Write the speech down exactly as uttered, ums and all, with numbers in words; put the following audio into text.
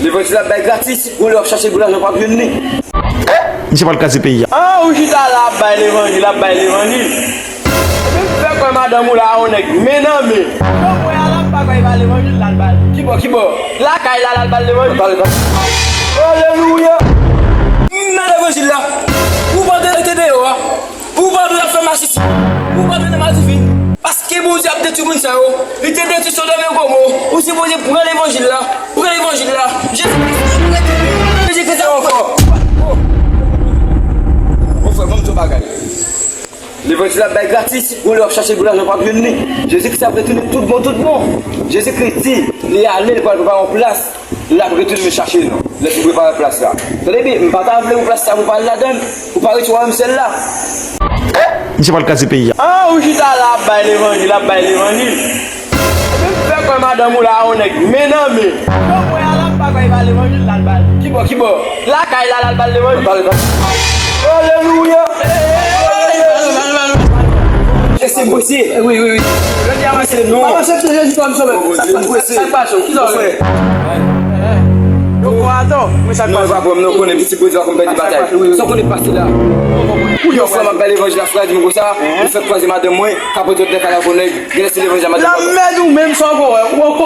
Levanjil la bay gratis, gon lè w ap chache pou lajan w p ap jwenn li. Misye pral kraze peyi a. Ah, ou chita la ap bay levanjil, ap bay levanjil. Epi m fè kwè madanm ou la a yon nèg men nan men. Jan m wè a la m pa kwè e pa levanjil l al ba l. Kibò, kibò? Lakay la l al ba l levanjil. Ba l, ba l. Alelouya! M nan levanjil la. Ou pa dwe rete deyò a. Ou pa dwe ap fè machisi. Ou pa dwe nan madivin. Paske Bondye ap detwi moun sa yo. Li te detwi Sodòm e Gomò. Ou sipoze pran levanjil la. Pran levanjil la. Jezi Kris. Jezi Kris ap ankò. Mon frè, ban m di w bagay. Levanjil la bay gratis. Gon lè w ap chache pou lajan w p ap jwenn li. Jezi Kris ap retounen tout bon, tout bon. Jezi Kris di, li ale, li pral prepare yon plas. L ap retounen chache nou. Lè fin prepare plas la. Tande byen, m pa ta vle pou plas sa pou pa al ladan l. Ou pa retire wayòm syèl la. Misye pral kraze peyi a. Ah, ou chita la ap bay levanjil, ap bay levanjil. Epi m fè kwè madanm ou la a yon nèg men nan men. Jan m wè a la m pa kwè e pa levanjil l al ba l. Kibò, kibò? Lakay la l al ba l levanjil. Ba l, ba l. Alelouya! E se mwen se. Wi, wi, wi. Jodi a, mwen se non. Mwen se Jezi kòm sovè. Sa k pase? Sa k pase? Ki sa w vle? Yo kwa atò. Mwen sa k pase? Non, pa pran, non, konnen pitit Bondye pa konn pèdi batay. Sa w konnen pase la. Yon fwa m ap bay levanjil la, frè di m konsa, ou fèk kwaze madanm mwen, kapot yon tèt a la bonèg, gen lè se levanjil a madanm mwen. Lanmèd ou menm sa w ko wè, ou ko.